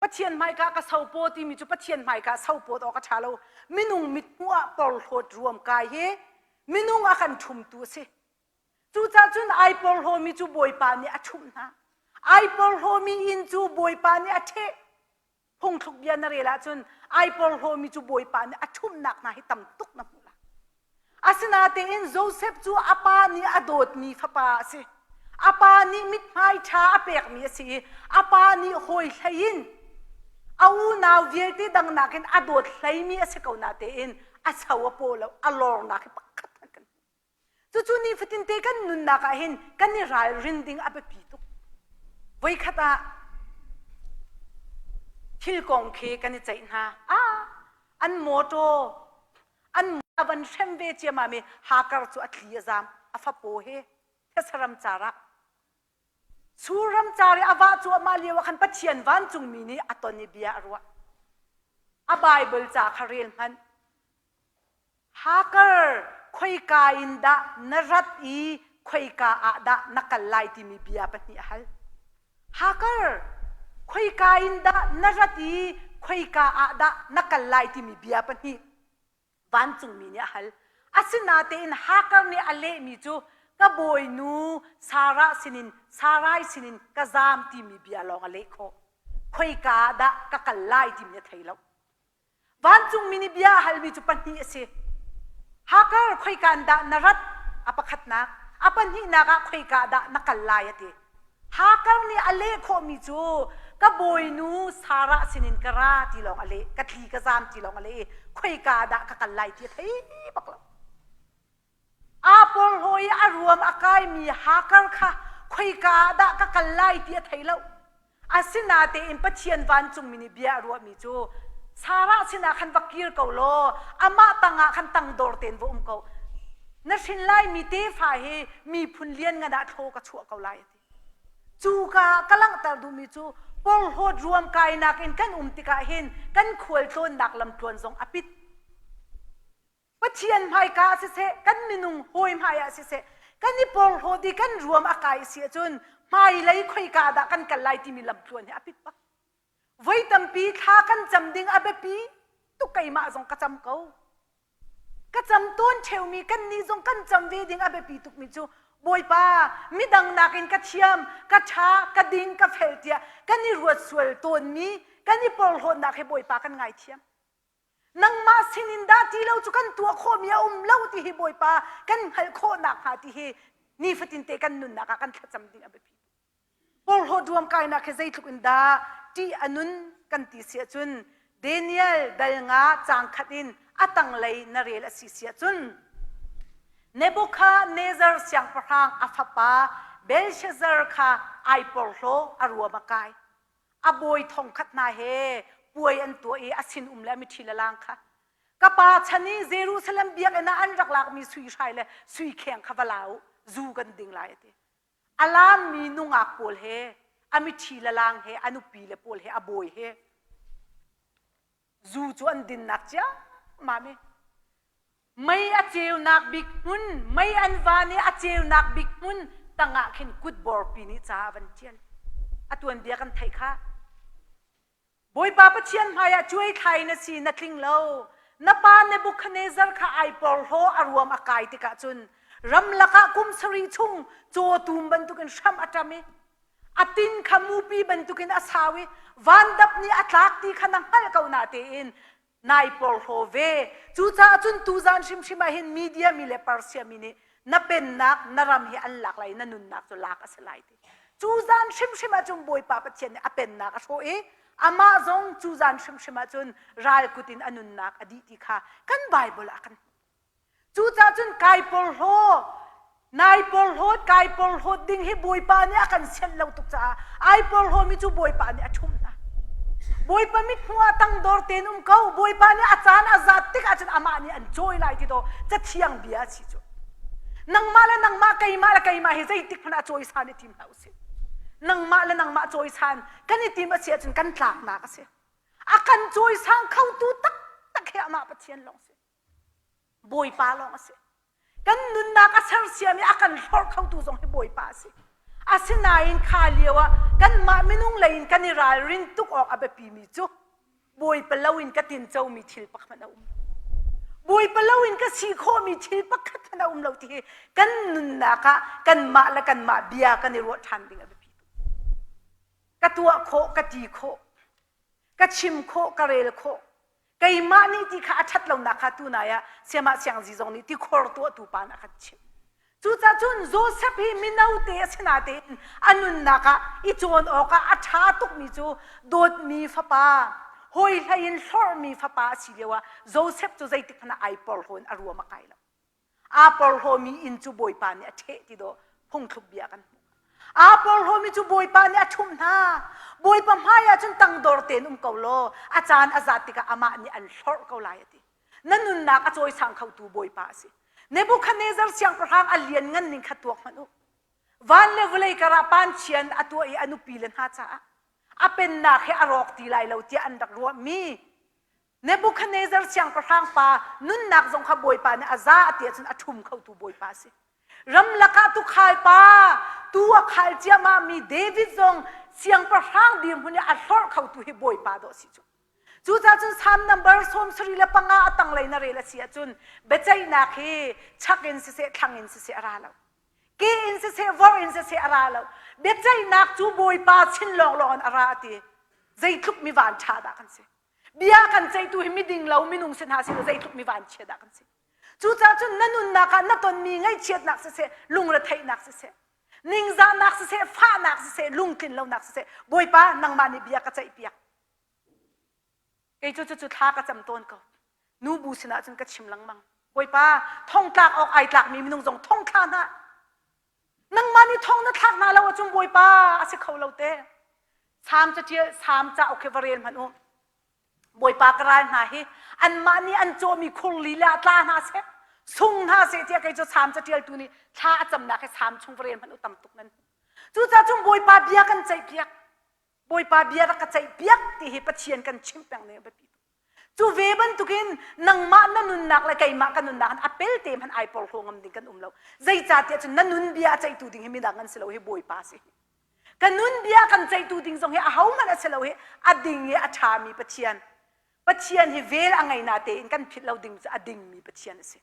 Pathian hmaika ka sopaw timi cu Pathian hmaika sopawt awk a ṭha lo. Minung mithmuh ah porhlawt ruam kai hi minung a kan ṭhumtu a si. Cucaah cun ai porhlawmi cu Bawipa nih a ṭhumh hna. Ai porhlawmi inn cu Bawipa nih a ṭheh. Phungthluk bia na rel ahcun ai porhlawmi cu Bawipa nih a ṭhumhnak hna hi tam tuk na hmuh lai. Asinain Josef cu a pa nih a dawtmi fapa a si. A pa nih mithmai ṭha a pekmi a si i a pa nih hawi hlei in a unau vialte dang nakin a dawt hleimi a si ko natein a cho a paw lo, a lornak hi pakhat hmanh kan hmu. Cucu nifatinte kan nunnak ah hin kan i ralrin ding a biapi tuk. Voikhat ah thil kong khi kan i ceih hna. Ah, an mawṭaw an a van hrem ve ciammam i Hakar cu a tli a zam a fapaw he thesa car ah Sur ramcar i a vah cuahmah lio ah khan Pathian vancungmi nih a ton i bia a ruah. A Baibal ca kha rel hmanh. Hakar khoika in dah na rat i khoika ah dah na kal lai timi bia pahnih a hal. Hakar khoika in dah na rat i khoika ah dah na kal lai timi bia pahnih vancungmi nih a hal. Asinatein Hakar nih a lehmi cu ka bawinu Sarah sinin Sarai sinin ka zaam timi bia lawng a leh khawh. Khoika ah dah ka kal lai timi a thei lo. Vancungmi nih bia a halmi cu pahnih a si. Hakar khoika in dah na rat? A pakhatnak. A pahnihnak ah khoika dah na kal lai a ti. Hakar nih a leh khawhmi cu ka bawinu Sarah sinin ka ra ti lawng a leh, ka tli ka zaam ti lawng a leh i khoika dah ka kal lai ti a thei bak lo. Aa porhlaw i a ruam a kaimi Hakar kha khoika ah dah ka kal lai ti a thei lo. Asinatein Pathian vancungmi nih bia a ruahmi cu Sarah sinah khan va kir ko law amah tangah khan tangdor tein va um ko. Na hrin laimi tefa hi miphun lianngan ah thlaw ka chuah ko lai a ti. Cuka ah ka langhter duhmi cu porhlawt ruamkainak in kan um tikah hin kan khualtlawnnak lamtluan zong a pit. Pathian hmaika ah siseh, kan minung hawi hmai ah siseh, kan i porhlawt i kan ruam a kai si ahcun hmailei khoika dah kan kal lai timi lamtluan hi a pit bak. Voi tampi thla kan cam ding a biapi tuk keimah zong ka cam ko. Ka cam tawn ṭheumi kannih zong kan cam ve ding a biapi tukmi cu Bawipa midang nakin ka thiam, ka ṭha, ka ding, ka fel tiah kan i ruat sual tawnmi, kan i porhlawtnak hi Bawipa kan ngaithiam. Nangmah sinin dah ti lo cu kan tuah khawhmi a um lo ti hi Bawipa kan hngalh khawh nakhnga ti hi nifatin te kan nunnak ah kan thlacam ding a biapi. Porhlawt ruamkainak hi zeitluk in dah ṭih a nun kan ti si ahcun Daniel dal nga caang khat in a tanglei na rel a si si ahcun Nebuchadnezzar siangpahrang a fapa Belshazzar kha ai porhlaw a ruam a kai. A bawi thongkhat hna he puai an tuah i a sinum le a miṭhi le laang kha ka pa chan i Jerusalem biakinn ah an rak lakmi sui hrai le sui kheng kha va la u zu kan ding lai a ti a laammi nungak pawl he a miṭhi le laang he a nupi le pawl he a bawi he zu cu an dinnak ciammam i Mei a ceunak bik hmun, mei an van i a ceunak bik hmun tangah khin kutborpi nih ca a van ṭial. A tuanbia kan theih kha. Bawipa Pathian hmaiah cuaithlai na si na tling lo. Na pa Nebuchadnezzar kha ai porhlaw a ruam a kai tikah cun ramlak ah kum sarih chung cawtum bantukin hram a ṭam i a tin kha mupi bantukin a sau i vandap nih a tlak ti kha na hngalh ko na tein nai porhlaw ve. Cucaah cun tuzan hrimhrim ah hin Media mi le Persia mi nih na pennak na ram hi an lak lai na nunnak cu lak a si lai ti. Cu zan hrimhrim ah cun Bawipa Pathian nih a pennak a hrawh i amah zong cu zan hrimhrim ah cun ral kut in a nunnak a dih ti kha kan Bible ah kan Cucaah cun kai porhlaw, nai porhlawt, kai porhlawt ding hi Bawipa nih a kan sianh lo tuk caah ai porhlawmi cu Bawipa nih a ṭhumh hna. Bawipa mithmuh ah tangdor tein um ko. Bawipa nih a caan a zat tik ahcun amah nih an cawi lai ti daw cathiang bia a si cu. Nangmah le nangmah, keimah le keimah hi zeitik hmanh ah cawisan i tim hlah usih. Nangmah le nangmah cawisan kan i tim a si ahcun kan tlaknak a si. A kan cawisang khotu taktak hi amah Pathian lawng si. Bawipa lawng a si. Kan nunnak a sersiam i a kan hlorh khotu zong hi Bawipa a si. Asinain kha lio ah kanmah minung lei in kan i ralrin tuk awk a biapimi cu Bawipa loin ka tincomi thil pakhat a um. Bawipa loin ka si khawhmi thil pakhat hmanh a um lo ti hi kan nunnak ah kanmah le kanmah bia kan i ruah ṭhan ding a biapi tuk. Ka tuah khawh, ka ti khawh, ka chim khawh, ka rel khawh. Keimah nih ti kha a ṭhat lonak kha tunai ah Siamah Siangzi zong nih tikhor tuahtu pa nih a kan chimh. Cucaah cun Josef hi mino te a si natein a nunnak ah i cawn awkah a ṭha tukmi cu dawtmi fapa, hawi hlei in hlorhmi fapa a si lioah Josef cu zeitik hmanh ah ai porhlaw in a ruam a kai lo. Aa porhlawmi inn cu Bawipa nih a ṭheh ti dawh phungthluk bia kan hmuh. Aa porhlawmi cu Bawipa nih a ṭhumh hna. Bawipa hmaiah cun tangdor tein um ko law a caan a zat tikah amah nih an hlorh ko lai a ti. Na nunnak a cawisang khotu Bawipa a si. Nebuchadnezzar siangpahrang a lian ngan ning kha tuak hmanh u. Van le vawlei karah panchian a tuah i a nupi le hna caah a pennak he a rawk ti lai lo tiah an rak ruahmi Nebuchadnezzar siangpahrang pa nunnak zong kha Bawipa nih a za a ti ahcun a ṭhum khotu Bawipa a si. Ramlak ah tuukhal pa tu a khal ciahmah mi David zong siangpahrang dirhmun i a hlorh khotu hi Bawipa dawh a si cu. Cucaah cun Salm number 75 a tanglei na rel a si ahcun biaceihnak hi chak in siseh thlang in siseh a ra lo. Ke in siseh vor in siseh a ra lo. Biaceihnak cu Bawipa chin lawnglawng in a ra a ti. Zeitluk mi van ṭha dah kan si. Bia kan ceihtu hi miding lo minung si hna sih zeitluk mi vanchia dah kan si. Cucaah cun na nunnak ah na tonmi ngaihchiatnak siseh, lungretheihnak siseh, ningzahnak siseh, fahnak siseh, lungtlin lonak siseh, Bawipa nangmah nih bia ka ceihpiak. Kei cu cucu thla ka cam tawn ko. Nubu sinah cun ka chim lengmang. Bawipa, thongtlak awk ai tlakmi minung zong thong thla hna. Nangmah nih thong na thlak hna lo ahcun Bawipa a si kho lo te. Salm caṭial Salm cauk hi va rel hmanh u. Bawipa ka ral hna hi anmah nih an cawhmi khur lila ah tla hna seh, sung hna seh tiah kei cu Salm caṭialtu nih thla a camnak hi Salm chung va rel hmanh u tam tuk nan. Cucaah cun Bawipa bia kan ceihpiak. Bawipa bia rak ka ceihpiak ti hi Pathian kan chimh peng ning a biapi tuk. Cu ve bantukin nangmah na nunnak le keimah ka nunnak in a pelte hmanh ai porhlaw ngam ding kan um lo. Zeicahtiah cun na nun bia a ceihtu ding hi midang an si lo hi Bawipa a si. Ka nun bia kan ceihtu ding zong hi ahohmanh a si lo hi a ding i a ṭhami Pathian. Pathian hi vel a ngei na tein kan philh lo ding cu a dingmi Pathian a si.